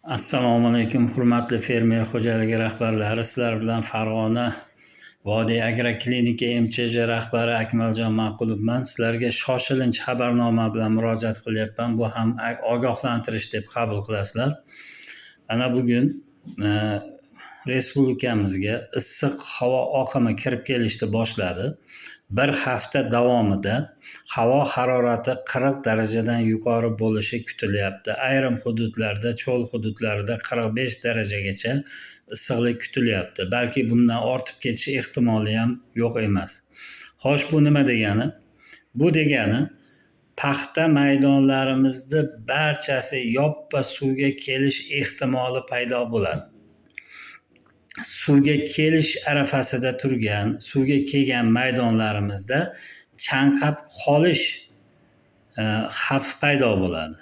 Assalomu alaykum, hurmatli fermer xo'jaligi rahbarlari. Sizlar bilan Farg'ona Vodiy agroklinika MChJ rahbari Akmaljon Maqulovman. Sizlarga shoshilinch xabarnoma bilan murojaat qilyapman. Bu ham ogohlantirish deb qabul qilasizlar. Mana bugun respublikamizga issiq havo oqimi kirib kelishni boshladi. Bir hafta davomida havo harorati 40 darajadan yuqori bo'lishi kutilyapti. Ayrim hududlarda, cho'l hududlarida 45 darajagacha issiqlik kutilyapti. Balki bundan ortib ketish ehtimoli ham yo'q emas. Xo'sh, bu nima degani? Bu degani paxta maydonlarimizni barchasi yoppa suvga kelish ehtimoli paydo bo'ladi. Suvga kelish arafasida turgan, suvga kelgan maydonlarimizda chanqab qolish xavfi paydo bo'ladi.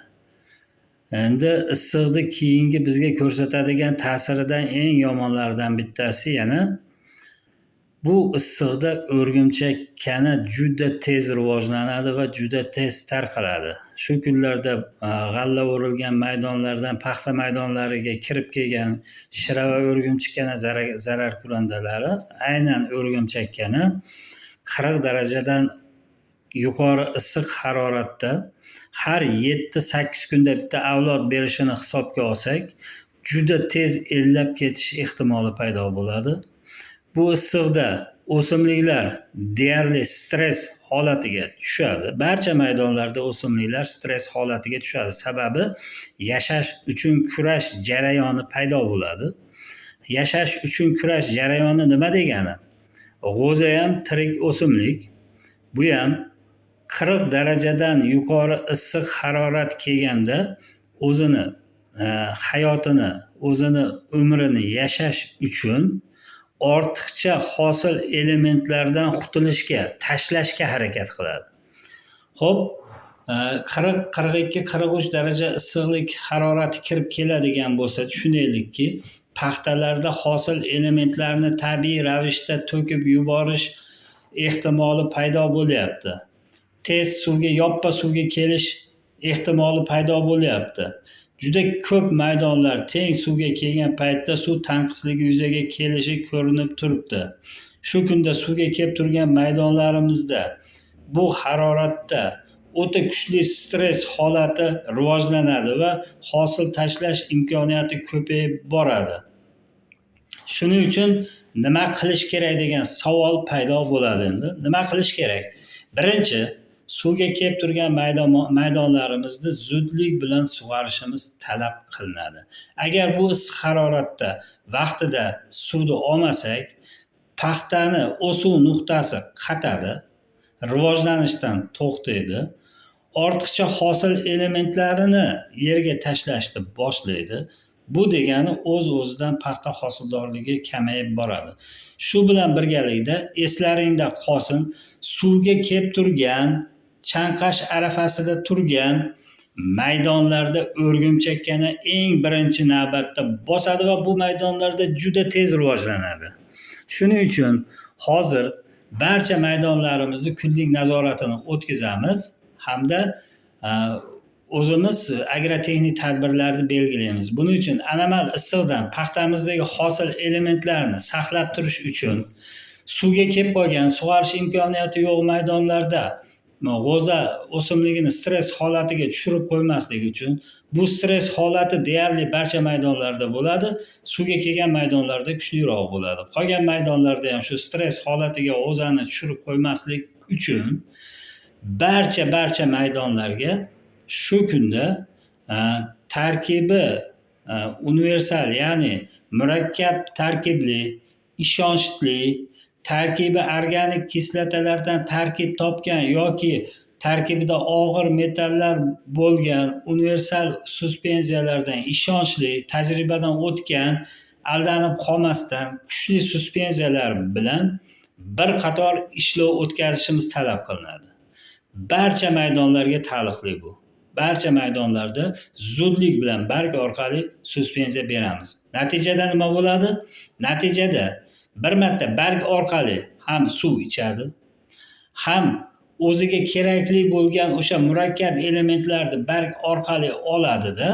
Endi issiqni keyingi bizga ko'rsatadigan ta'siridan eng yomonlaridan bittasi yana bu issiqda o'rgimchak kana juda tez rivojlanadi va juda tez tarqaladi. Shu kunlarda g'alla o'rilgan maydonlardan paxta maydonlariga kirib kelgan shira va o'rgimchak kana zararkunandalari, aynan o'rgimchak kana 40 darajadan yuqori issiq haroratda har 7-8 kunda bitta avlod berishini hisobga olsak, juda tez ellab ketish ehtimoli paydo bo'ladi. Bu issiqda o'simliklar deyarli stress holatiga tushadi. Barcha maydonlarda o'simliklar stress holatiga tushadi. Sababi yashash uchun kurash jarayoni paydo bo'ladi. Yashash uchun kurash jarayoni nima degani? G'o'za ham tirik o'simlik. Bu ham 40 darajadan yuqori issiq harorat kelganda o'zini hayotini, o'zini umrini yashash uchun ortiqcha hosil elementlardan qutulishga, tashlashga harakat qiladi. Xo'p, 40, 42, 43 daraja issiqlik harorati kirib keladigan bo'lsa, tushunaylikki, paxtalarda hosil elementlarni tabiiy ravishda to'kib yuborish ehtimoli paydo bo'lyapti. Tez suvga, yoppa suvga kelish ehtimoli paydo bo'lyapti. Juda ko'p maydonlar teng suvga kelgan paytda suv tanqisligi yuzaga kelishi ko'rinib turibdi. Shu kunda suvga kelib turgan maydonlarimizda bu haroratda o'ta kuchli stress holati rivojlanadi va hosil tashlash imkoniyati ko'payib boradi. Shuning uchun nima qilish kerak degan savol paydo bo'ladi endi. Nima qilish kerak? Birinchi, suvga kelib turgan maydonlarimizni zudlik bilan sug'orishimiz talab qilinadi. Agar bu issiq haroratda vaqtida suvni olmasak, paxtani o'suv nuqtasi qatadi, rivojlanishdan to'xtaydi, ortiqcha hosil elementlarini yerga tashlashni boshlaydi. Bu degani o'z-o'zidan paxta hosildorligi kamayib boradi. Shu bilan birgalikda eslaringda qolsin, suvga kelib turgan, chanqash arafasida turgan maydonlarda o'rgimchak kana eng birinchi navbatda bosadi va bu maydonlarda juda tez rivojlanadi. Shuning uchun hozir barcha maydonlarimizni kunlik nazoratini o'tkazamiz hamda o'zimiz agrotexnik tadbirlarni belgilaymiz. Buning uchun anomal issiqdan paxtamizdagi hosil elementlarini saqlab turish uchun suvga kelib qolgan, sug'orish imkoniyati yo'q maydonlarda g'o'za o'simligini stress holatiga tushirib qo'ymaslik uchun, bu stress holati deyarli barcha maydonlarda bo'ladi, suvga kelgan maydonlarda kuchliroq bo'ladi. Qolgan maydonlarda ham shu stress holatiga g'o'zani tushirib qo'ymaslik uchun barcha maydonlarga shu kunda tarkibi universal, ya'ni murakkab tarkibli, ishonchli, tarkibi organik kislotalardan tarkib topgan yoki tarkibida og'ir metallar bo'lgan universal suspenziyalardan ishonchli, tajribadan o'tgan, aldanib qolmasdan kuchli suspenziyalar bilan bir qator ishlov o'tkazishimiz talab qilinadi. Barcha maydonlarga taalluqli bu. Barcha maydonlarda zudlik bilan barg orqali suspenziya beramiz. Natijada nima bo'ladi? Natijada bir marta barg orqali ham suv ichadi, ham o'ziga kerakli bo'lgan o'sha murakkab elementlarni barg orqali oladida,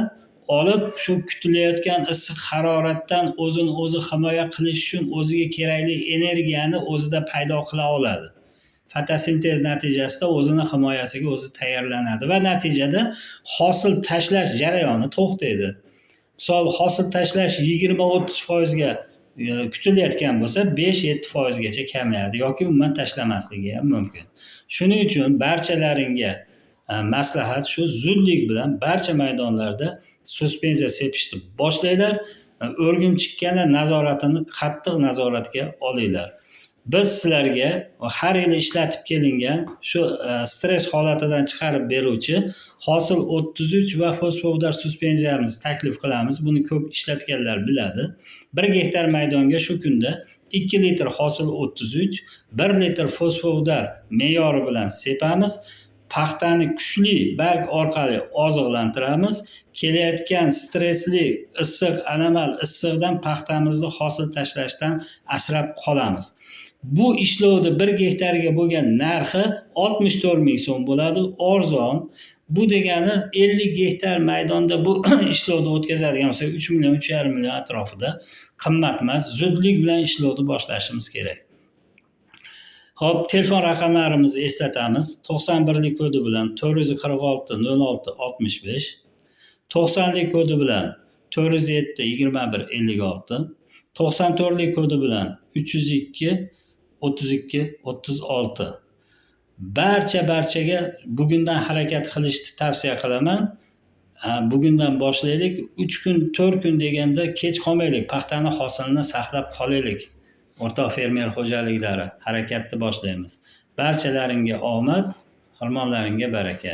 olib, shu kutilayotgan issiq haroratdan o'zini o'zi himoya qilish uchun o'ziga kerakli energiyani o'zida paydo qila oladi. Fotosintez natijasida o'zini himoyasiga o'zi tayyorlanadi va natijada hosil tashlash jarayoni to'xtaydi. Misol, hosil tashlash 20-30%ga kutilayotgan bo'lsa, 5-7%gacha kamayadi yoki umuman tashlamasligi ham mumkin. Shuning uchun barchalaringga maslahat shu: zudlik bilan barcha maydonlarda suspenziya sepishni boshlanglar. O'rgimchikkani nazoratini qattiq nazoratga olinglar. Biz sizlarga har yili ishlatib kelingan shu stress holatidan chiqarib beruvchi Hosil 33 va fosforudar suspenziyamizni taklif qilamiz. Buni ko'p ishlatganlar biladi. 1 gektar maydonga shu kunda 2 litr Hosil 33, 1 litr fosforudar me'yori bilan sepamiz. Paxtani kuchli barg orqali oziqlantiramiz. Kelayotgan stressli issiq, anomal issiqdan paxtamizni hosil tashlashdan asrab qolamiz. Bu ishlovni 1 gektarga bo'lgan narxi 64 ming so'm bo'ladi. Arzon. Bu degani 50 gektar maydonda bu ishlovni o'tkazadigan bo'lsak, 3 million, 3,5 million atrofida, qimmat emas. Zudlik bilan ishlovni boshlashimiz kerak. Xo'p, telefon raqamlarimizni eslatamiz. 91lik kodi bilan 446 06 65, 90lik kodi bilan 407 21 56, 94lik kodi bilan 302 32 36. Barcha barchaga bugundan harakat qilishni tavsiya qilaman. Bugundan boshlaylik. 3 kun, 4 kun deganda kech qolmaylik. Paxtani hosilini saqlab qolaylik. O'rtoq fermer xo'jaliklari, harakatni boshlaymiz. Barchalaringga omad, xirmonlaringga baraka.